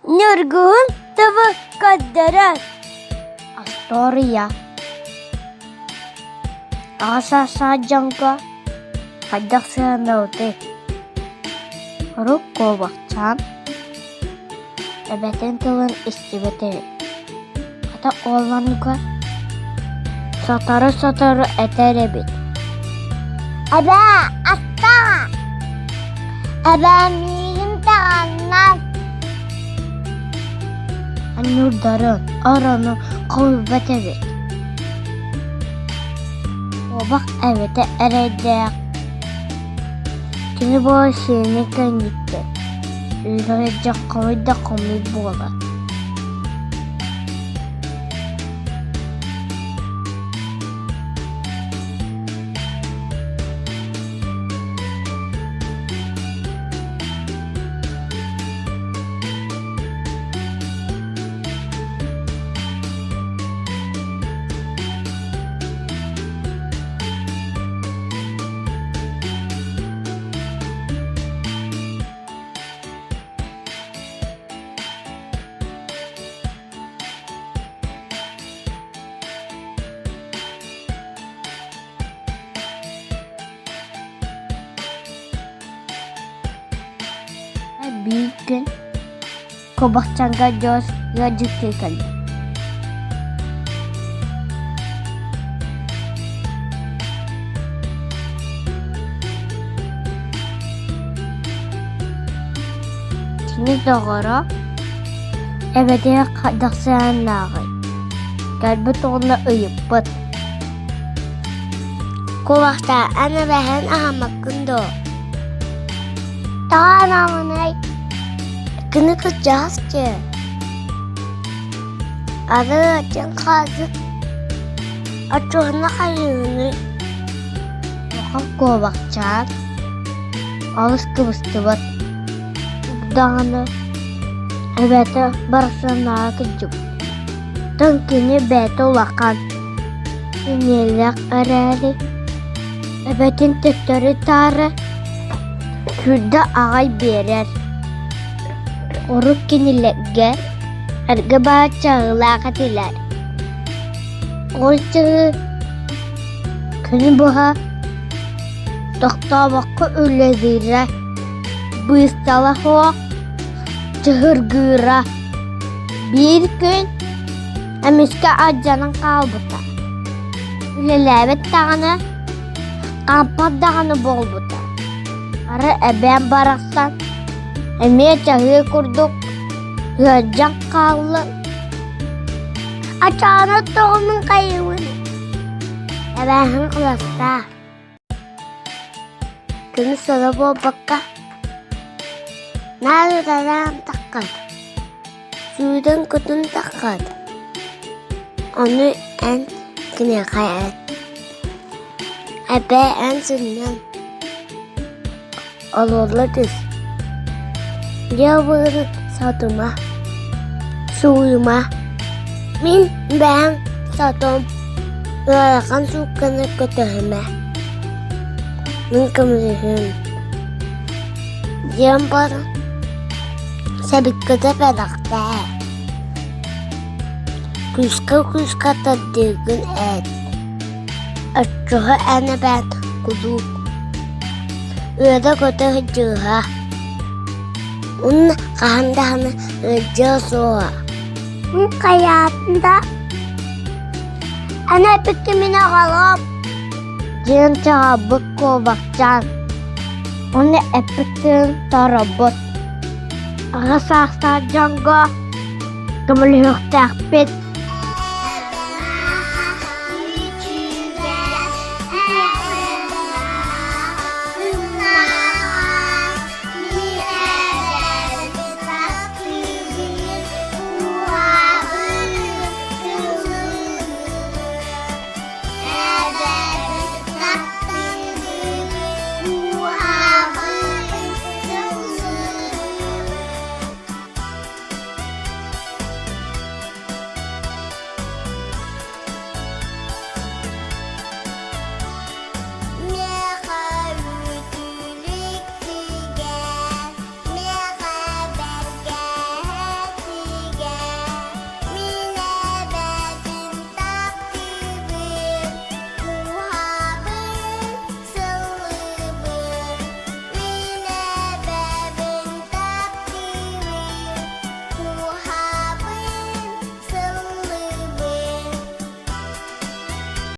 Ньургуһун тылы көрдөрөр. Остуоруйа Аҕа саастаах дьоҥҥо хайдах сыһыаннабытый? Урут куобахчаан эбэтин тылын истибэт эбит. Хата уолланга сотору-сотору этэр эбит: Эбээ, астаа! Эбээ миигин таҕаннар! Анньуурдарын, орону хомуйбат эбит. Куобах эбэтэ эрэйдээх Кини буола сиэнэ кэнниттэн сүүрэрдьэ хомуй да хомуй буолар. Биир күн Куобахчаҥҥа Дьуос ыалдьыттыы кэллэ. Кини доҕоро эбэтигэр хайдах сыһыаннааҕый? Кэлбит уонна ыйыппыт: Куобахтаа, эн эбэһэн аһаммаккын дуо? Тоҕо анаамыный? Кини кырдьаҕас дии. Аны дьиҥ хаазык оччоҕуна хайыыный? Улахан куобахчаан олус кыбыстыбат даҕаны эбэтэ барахсаннаҕа кырдьыбыт. Оттон кини бэйэтэ улахан, сэниэлээх эрээри эбэтин төттөрү-таары Күүрдэ аҕай биэрэр, урут кинилэргэ эргэ баар чаһыылаах этилэр, ол чаһыы күнү быһа тохтообокко үлэлиирэ, быыстала суох чаһыргыыра. Биир күн эмискэ алдьанан хаалбыта, үлэлээбэт даҕаны Хаампат даҕаны буолбута, арай эбээм барахсан эмиэ чаһыы курдук ыалдьан хаалла. Ачааны тоҕомун хайыыбын Эбээһин кыластаа Күнүс соло буолбакка наар ытараан таххат Сүүрэн-көтөн таххат Ону эн киниэхэ эт Эбээ эн сынньан Олорно түс Дьэ быары сатыма Сууйума Мин бэйэм сотом Ыарахан суукканы көтөһүмэ Мин көмөлөһүөм Диэн баран Сэбиккэтэ бэлэхтээ Күүскэ-күүскэ тардыыгын ээт Оччоҕо эн эбээт куруук Үөрэ-көтө сылдьыаҕа Уонна хаһан даҕаны ыалдьыа суоҕа Мин хайаатын да эн эппиккин мин оҕолоом Диэн чаҕарбыт куобахчаан уонна эппит тылын тороппут. Аҕа саастаах дьоҥҥо көмөлөһүөхтээхпит.